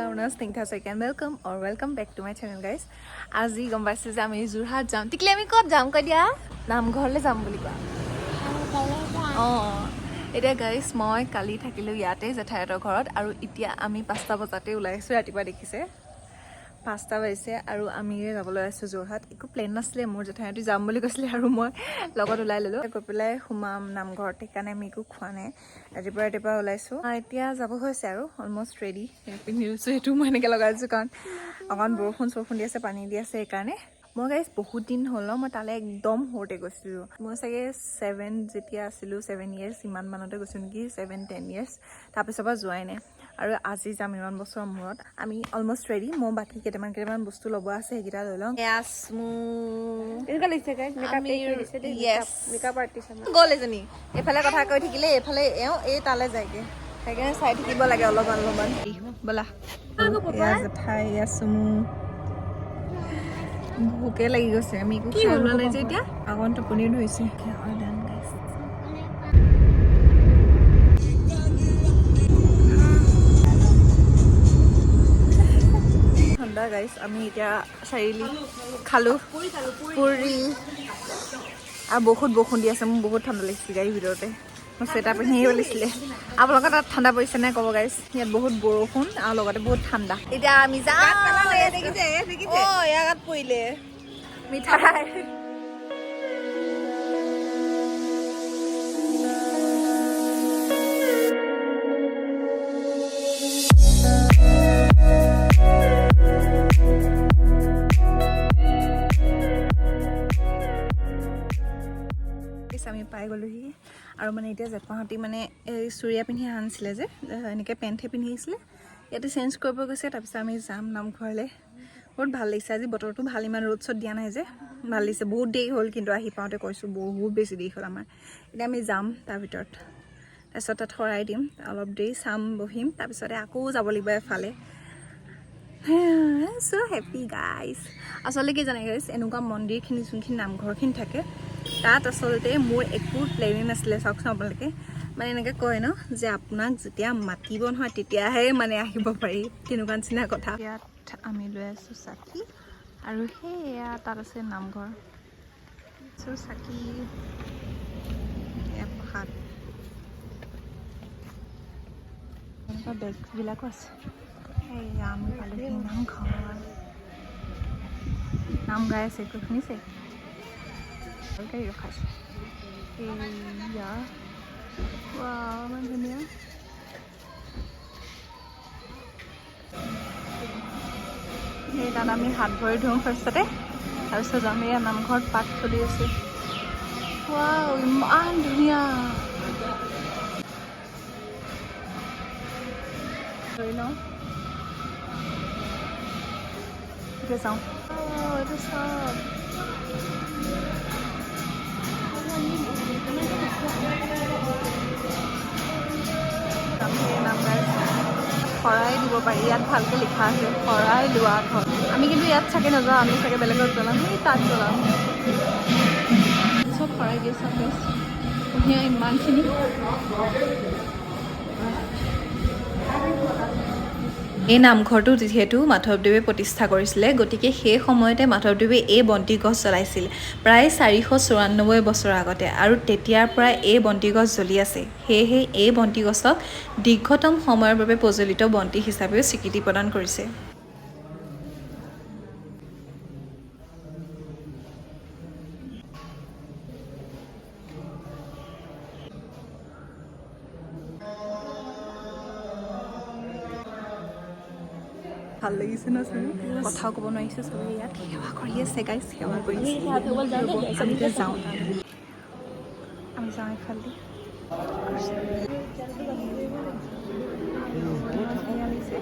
নমস্কাৰ, Snigdha Saikia. Welcome or welcome back to my channel, guys. আজি গম পাইছোঁ যে আমি যোৰহাট যাম। টিকলি, আমি ক'ত যাম কৈ দিয়া। নামঘৰলৈ যাম বুলি কোৱা। অঁ, এতিয়া গাইজ, মই কালি থাকিলোঁ ইয়াতে জেঠাইহঁতৰ ঘৰত আৰু এতিয়া আমি 5টা বজাতে ওলাই আহিছোঁ। ৰাতিপুৱা দেখিছে, 5টা বাজিছে আৰু আমি যাবলৈ আছোঁ যোৰহাট। একো প্লেন নাছিলে মোৰ, জেঠাইহঁতি যাম বুলি কৈছিলে আৰু মই লগত ওলাই ল'লোঁ। গৈ পেলাই সোমাম নামঘৰত, সেইকাৰণে আমি একো খোৱা নাই, ৰাতিপুৱা ৰাতিপুৱা ওলাইছোঁ। এতিয়া যাব হৈছে আৰু অলমষ্ট ৰেডি। পিন্ধি লৈছোঁ সেইটো মই এনেকৈ লগাই দিছোঁ, কাৰণ অকণ বৰষুণ চৰষুণ দি আছে, পানী দি আছে, সেইকাৰণে। মই গাইজ বহুত দিন হ'ল ন, মই তালৈ একদম সৰুতে গৈছিলোঁ। মই চাগে 7 যেতিয়া আছিলোঁ, 7 ইয়েৰ্ছ ইমান মানতে গৈছিলোঁ নেকি, 7-10 ইয়েৰ্ছ। তাৰপিছৰ পৰা যোৱাই নাই আৰু আজি যাম ইমান বছৰৰ মূৰত। আমি অলমষ্ট ৰেডি। মই বাকী কেইটামান কেইটামান বস্তু ল'ব আছে, সেইকেইটা লৈ লওঁ। কেনেকুৱা লাগিছে গাইজ? মেকআপ কৰিছে দেই। মেকআপ আৰ্টিষ্ট আমাৰ। গ'ল এজনী এইফালে কথা কৈ থাকিলে, এইফালে এওঁ এই তালৈ যায়গে, সেইকাৰণে চাই থাকিব লাগে অলপমান অলপমান। ব'লা। এয়া জেঠাই, এয়া চুমু। ভোকে লাগি গৈছে, আমি একো খাই লোৱা নাই যে। এতিয়া অকণ টোপনিও ধৰিছে। Done, guys. ঠাণ্ডা গাইছ। আমি এতিয়া চাৰিআলি খালোঁ পুৰি আৰু বহুত বৰষুণ দি আছে। মোৰ বহুত ঠাণ্ডা লাগিছে গাড়ীৰ ভিতৰতে। মই চুৱেটাৰ পিন্ধি আহিব লাগিছিলে। আপোনালোকৰ তাত ঠাণ্ডা পৰিছে নাই ক'ব গাইছ। ইয়াত বহুত বৰষুণ আৰু লগতে বহুত ঠাণ্ডা। এতিয়া আমি যাম। অ, ইয়াত পৰিলে। মিঠাই। আমি পাই গ'লোহি আৰু মানে এতিয়া জেঠপাহঁতি মানে এই চুৰিয়া পিন্ধি অহা নাছিলে যে, এনেকৈ পেণ্টহে পিন্ধি আহিছিলে। ইয়াতে চেঞ্জ কৰিব গৈছে, তাৰপিছত আমি যাম নামঘৰলৈ। বহুত ভাল লাগিছে। আজি বতৰটো ভাল, ইমান ৰ'দ চ'দ দিয়া নাই যে, ভাল লাগিছে। বহুত দেৰি হ'ল কিন্তু আহি পাওঁতে, কৈছোঁ, বহুত বেছি দেৰি হ'ল আমাৰ। এতিয়া আমি যাম তাৰ ভিতৰত, তাৰপিছত তাত শৰাই দিম, অলপ দেৰি চাম, বহিম, তাৰপিছতে আকৌ যাব লাগিব এফালে। চ' হেপী গাইজ। আচলতে কি জানে গাইজ, এনেকুৱা মন্দিৰখিনি, যোনখিনি নামঘৰখিনি থাকে, তাত আচলতে মোৰ একো প্লেনিং নাছিলে। চাওকচোন আপোনালোকে, মানে এনেকৈ কয় ন যে আপোনাক যেতিয়া মাতিব নহয় তেতিয়াহে মানে আহিব পাৰি, তেনেকুৱা নিচিনা কথা। ইয়াত আমি লৈ আছোঁ চাকি আৰু সেয়া তাত আছে নামঘৰ। চ' চাকি, এয়া প্ৰসাদ, এনেকুৱা বেগবিলাকো আছে। সেয়া আমি পালোহি নামঘৰ। নাম গাই আছে, একো শুনিছে? গাড়ী ৰখাইছে। এইয়া, ৱাও, ইমান ধুনীয়া। সেই তাত আমি হাত ভৰি ধুওঁ ফাৰ্ষ্টতে, তাৰপিছত যাম। এয়া নামঘৰত পাঠ চলি আছে। ৱাও, ইমান ধুনীয়া। ধৰি লওঁ, এতিয়া যাওঁ। অ', এইটো চাওক। নাম গাই আছে। শৰাই দিব পাৰি ইয়াত, ভালকৈ লিখা আছে, শৰাই লোৱা ঘৰ। আমি কিন্তু ইয়াত চাগে নাযাওঁ, আমি চাগে বেলেগত জ্বলাম, সেই তাত জ্বলাম। চব শৰাই দিয়ে চব। ধুনীয়া ইমানখিনি। এই নামঘৰটো যিহেতু মাধৱদেৱে প্ৰতিষ্ঠা কৰিছিলে, গতিকে সেই সময়তে মাধৱদেৱে এই বন্তি গছ জ্বলাইছিল প্ৰায় 494 বছৰৰ আগতে আৰু তেতিয়াৰ পৰাই এই বন্তি গছ জ্বলি আছে। সেয়েহে এই বন্তি গছক দীৰ্ঘতম সময়ৰ বাবে প্ৰজ্বলিত বন্তি হিচাপেও স্বীকৃতি প্ৰদান কৰিছে। ভাল লাগিছে ন চবে? কথাও ক'ব নোৱাৰিছোঁ। চবে ইয়াত সেৱা কৰি আছে গাইজ, সেৱা কৰিছে। আমি এতিয়া যাওঁ, আমি যাওঁ এইফালেদি। ইমান ধুনীয়া লাগিছে।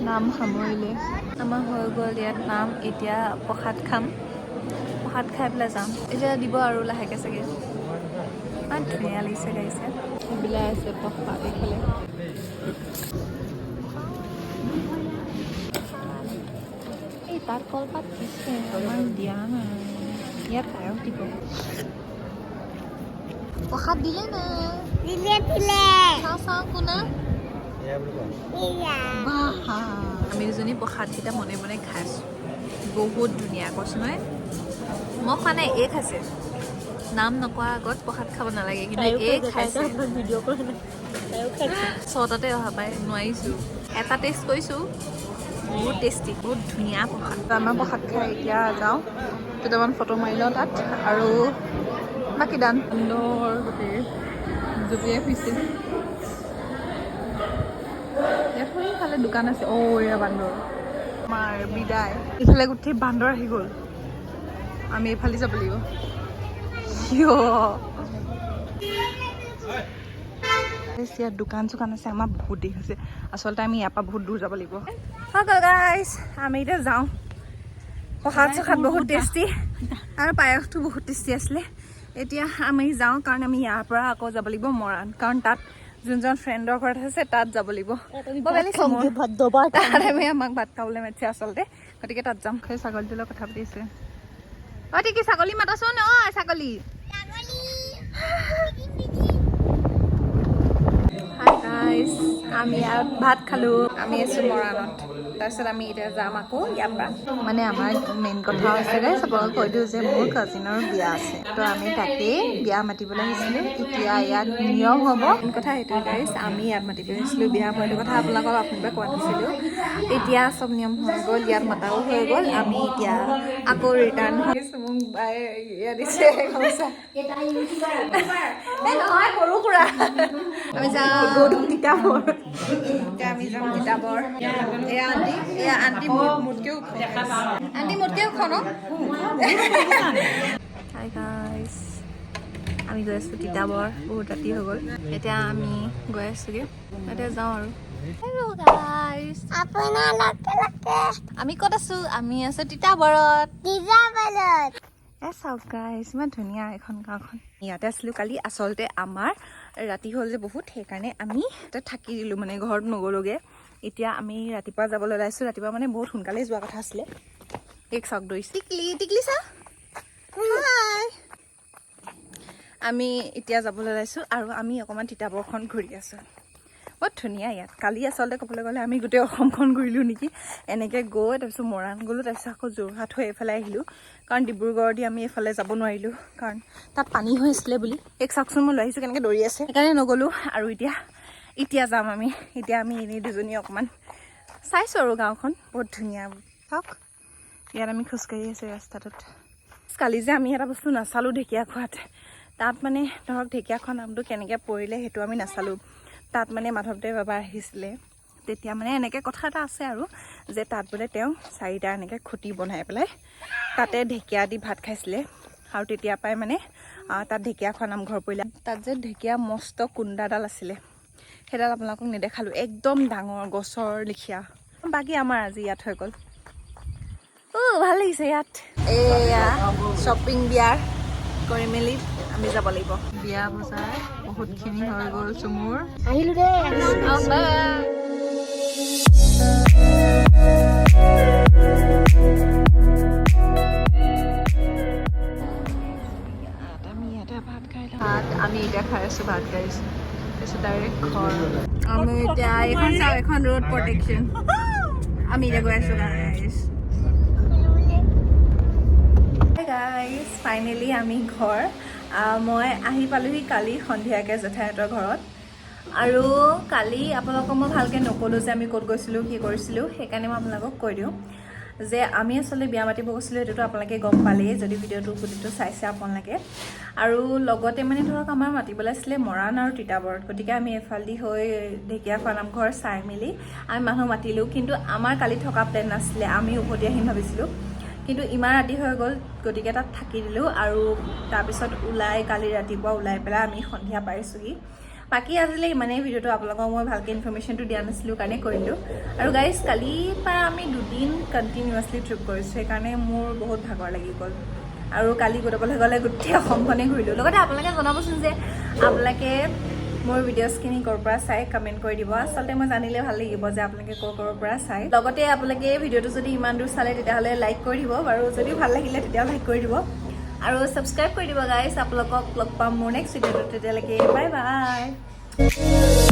নাম সামৰিলে আমাৰ, হৈ গ'ল ইয়াত নাম। এতিয়া প্ৰসাদ খাম, প্ৰসাদ খাই পেলাই যাম। এতিয়া দিব আৰু লাহেকৈ চাগে। ইমান ধুনীয়া লাগিছে গাইছে। বিলাই আছে প্ৰসাদ এইফালে। এই তাত কলপাত দিছে, আমাৰ দিয়া নাই। ইয়াত পায়স দিব। প্ৰসাদ দিলে নাই? দিলে দিলে। চাওঁ চাওঁ, কোনা। আমি দুজনী প্ৰসাদকেইটা মনে মনে খাইছোঁ। বহুত ধুনীয়া, কৈছোঁ নহয়। মই খোৱা নাই, এই খাইছে। নাম নকোৱাৰ আগত প্ৰসাদ খাব নালাগে, কিন্তু এই খাইছে। ভিডিঅ' কৰা নাই, তাইও খাইছে। 6টাতে অহা পাই নোৱাৰিছোঁ। এটা টেষ্ট কৰিছোঁ, বহুত টেষ্টি, বহুত ধুনীয়া প্ৰসাদ। আমাৰ প্ৰসাদ খাই এতিয়া যাওঁ, দুটামান ফটো মাৰি লওঁ তাত আৰু বাকী ডান। সুন্দৰ, গোটেই জঁপিয়াই ফুৰিছে ইয়াত। সেইফালে দোকান আছে। অ' এয়া বান্দৰ। আমাৰ বিদায়। ইফালে গোটেই বান্দৰ আহি গ'ল। আমি এইফালে যাব লাগিব। কিয় ইয়াত দোকান চোকান আছে। আমাৰ বহুত দেৰি হৈছে। আচলতে আমি ইয়াৰ পৰা বহুত দূৰ যাব লাগিব। হৈ গ'ল গাইছ, আমি এতিয়া যাওঁ। প্ৰসাদ চসাদ বহুত টেষ্টি আৰু পায়সটো বহুত টেষ্টি আছিলে। এতিয়া আমি যাওঁ, কাৰণ আমি ইয়াৰ পৰা আকৌ যাব লাগিব মৰাণ, কাৰণ তাত যোনজন ফ্ৰেণ্ডৰ ঘৰত আছে তাত যাব লাগিব। বৰ বেলেগ মোৰ। ভাত দবা। তাত আমি আমাক ভাত খাবলৈ মাতিছে আচলতে, গতিকে তাত যাম। সেই ছাগলীটোৰ লগত কথা পাতিছে। অ টিকি, ছাগলী মাতাচোন। অ ছাগলী। ছাগলী। হাই গাইছ, আমি ইয়াত ভাত খালোঁ। আমি আছোঁ মৰাণত। তাৰপিছত আমি এতিয়া যাম আকৌ ইয়াৰ পৰা। মানে আমাৰ মেইন কথা হৈছে গাইছ, আপোনালোকক কৈ দিওঁ যে মোৰ কাজিনৰ বিয়া আছে, তো আমি তাকেই বিয়া মাতিবলৈ আহিছিলোঁ। এতিয়া ইয়াত নিয়ম হ'ব। মেইন কথা সেইটোৱে গাইছ, আমি ইয়াত মাতিবলৈ আহিছিলোঁ বিয়া। মই এইটো কথা আপোনালোকক আপোনালোকে কোৱা নাছিলোঁ। এতিয়া চব নিয়ম হৈ গ'ল, ইয়াত মাতাও হৈ গ'ল। আমি এতিয়া আকৌ ৰিটাৰ্ণ। মোক বায়ে ইয়াত দিছে গামোচা। এই নহয়, সৰু খুৰা। আমি যাওঁ তিতাবৰ। এতিয়া আমি যাম তিতাবৰ। এয়া আণ্টি, এয়া আণ্টি। মোতকেও ওখ আণ্টি, মোতকেও ওখ ন? হাই গাইছ, আমি গৈ আছোঁ তিতাবৰ। বহুত ৰাতি হৈ গ'ল। এতিয়া আমি গৈ আছোঁগৈ। এতিয়া যাওঁ আৰু। হেল্ল' গাইছ। আপোনালোকে আমি ক'ত আছোঁ? আমি আছোঁ তিতাবৰত। তিতাবৰত। এ চাওক গাইছ, ইমান ধুনীয়া এখন গাঁওখন। ইয়াতে আছিলোঁ কালি। আচলতে আমাৰ ৰাতি হ'ল যে বহুত, সেইকাৰণে আমি তাতে থাকি দিলোঁ, মানে ঘৰত নগ'লোগৈ। এতিয়া আমি ৰাতিপুৱা যাবলৈ ওলাইছোঁ। ৰাতিপুৱা মানে বহুত সোনকালেই যোৱা কথা আছিলে। এক চাওক, দৌৰিছে। টিকলি, টিকলি চা। হাই। আমি এতিয়া যাবলৈ ওলাইছোঁ আৰু আমি অকণমান তিতাবৰখন ঘূৰি আছোঁ। বহুত ধুনীয়া ইয়াত। কালি আচলতে ক'বলৈ গ'লে আমি গোটেই অসমখন ঘূৰিলোঁ নেকি। এনেকৈ গৈ তাৰপিছত মৰাণ গ'লোঁ, তাৰপিছত আকৌ যোৰহাট হৈ এইফালে আহিলোঁ, কাৰণ ডিব্ৰুগড় দি আমি এইফালে যাব নোৱাৰিলোঁ, কাৰণ তাত পানী হৈ আছিলে বুলি। এক চাওকচোন, মই লৈ আহিছোঁ, কেনেকৈ দৌৰি আছে। সেইকাৰণে নগ'লোঁ আৰু এতিয়া এতিয়া যাম আমি। এতিয়া আমি এনেই দুজনী অকণমান চাইছোঁ আৰু গাঁওখন বহুত ধুনীয়া। চাওক, ইয়াত আমি খোজকাঢ়ি আছোঁ ৰাস্তাটোত। কালি যে আমি এটা বস্তু নাচালোঁ ঢেকীয়াখোৱাত। তাত মানে ধৰক ঢেকীয়াখোৱা নামটো কেনেকৈ পৰিলে সেইটো আমি নাচালোঁ। তাত মানে মাধৱদেৱ এবাৰ আহিছিলে, তেতিয়া মানে এনেকৈ কথা এটা আছে আৰু যে তাত বোলে তেওঁ চাৰিটা এনেকৈ খুঁটি বনাই পেলাই তাতে ঢেকীয়া দি ভাত খাইছিলে আৰু তেতিয়াৰ পৰাই মানে তাত ঢেকীয়াখোৱা নামঘৰ পৰিলে। তাত যে ঢেকীয়া মস্ত কুন্দাডাল আছিলে, সেইডাল আপোনালোকক নেদেখালোঁ, একদম ডাঙৰ গছৰ লেখীয়া। বাকী আমাৰ আজি ইয়াত হৈ গ'ল। অ' ভাল লাগিছে ইয়াত। এয়া শ্বপিং বিয়াৰ কৰি মেলি আমি যাব লাগিব। বিয়া বজাৰ বহুতখিনি হৈ গ'ল চুমুৰ। আহিলো দেই। বাই। আমি ইয়াতে ভাত খাই লওঁ। ভাত আমি এতিয়া খাই আছোঁ ভাত গাইছ, তাৰপিছত ডাইৰেক্ট ঘৰ। আমি এতিয়া এইখন চাওঁ, এখন ৰোড প্ৰটেকশ্যন। আমি এতিয়া গৈ আছোঁ গাইছ। গাইজ, ফাইনেলি আমি ঘৰ। মই আহি পালোহি কালি সন্ধিয়াকৈ জেঠাইহঁতৰ ঘৰত। আৰু কালি আপোনালোকক মই ভালকৈ নক'লোঁ যে আমি ক'ত গৈছিলোঁ, কি কৰিছিলোঁ। সেইকাৰণে মই আপোনালোকক কৈ দিওঁ যে আমি আচলতে বিয়া মাতিব গৈছিলোঁ, সেইটোতো আপোনালোকে গম পালেই যদি ভিডিঅ'টো গোটেইটো চাইছে আপোনালোকে। আৰু লগতে মানে ধৰক আমাৰ মাতিবলৈ আছিলে মৰাণ আৰু তিতাবৰত, গতিকে আমি এফালেদি হৈ ঢেকীয়াখোৱা নামঘৰ চাই মেলি আমি মানুহ মাতিলোঁ। কিন্তু আমাৰ কালি থকা প্লেন নাছিলে, আমি উভতি আহিম ভাবিছিলোঁ। কিন্তু ইমান ৰাতি হৈ গ'ল, গতিকে তাত থাকি দিলোঁ আৰু তাৰপিছত ওলাই কালি ৰাতিপুৱা ওলাই পেলাই আমি সন্ধিয়া পাইছোঁহি। বাকী আজিলৈ ইমানেই। ভিডিঅ'টো আপোনালোকক মই ভালকৈ ইনফৰ্মেশ্যনটো দিয়া নাছিলোঁ কাৰণে কৰিলোঁ। আৰু গাইজ, কালিৰ পৰা আমি দুদিন কণ্টিনিউৱাছলি ট্ৰিপ কৰিছোঁ, সেইকাৰণে মোৰ বহুত ভাগৰ লাগি গ'ল। আৰু কালি ক'বলৈ গ'লে গোটেই অসমখনেই ঘূৰিলোঁ। লগতে আপোনালোকে জনাবচোন যে আপোনালোকে মোৰ ভিডিঅ'ছখিনি ক'ৰ পৰা চাই কমেণ্ট কৰি দিব। আচলতে মই জানিলে ভাল লাগিব যে আপোনালোকে ক'ৰ ক'ৰ পৰা চাই। লগতে আপোনালোকে এই ভিডিঅ'টো যদি ইমান দূৰ চালে, তেতিয়াহ'লে লাইক কৰি দিব বাৰু। যদি ভাল লাগিলে, তেতিয়াও লাইক কৰি দিব আৰু ছাবস্ক্ৰাইব কৰি দিব গাইজ। আপোনালোকক লগ পাম মোৰ নেক্সট ভিডিঅ'টোত। তেতিয়ালৈকে বাই বাই।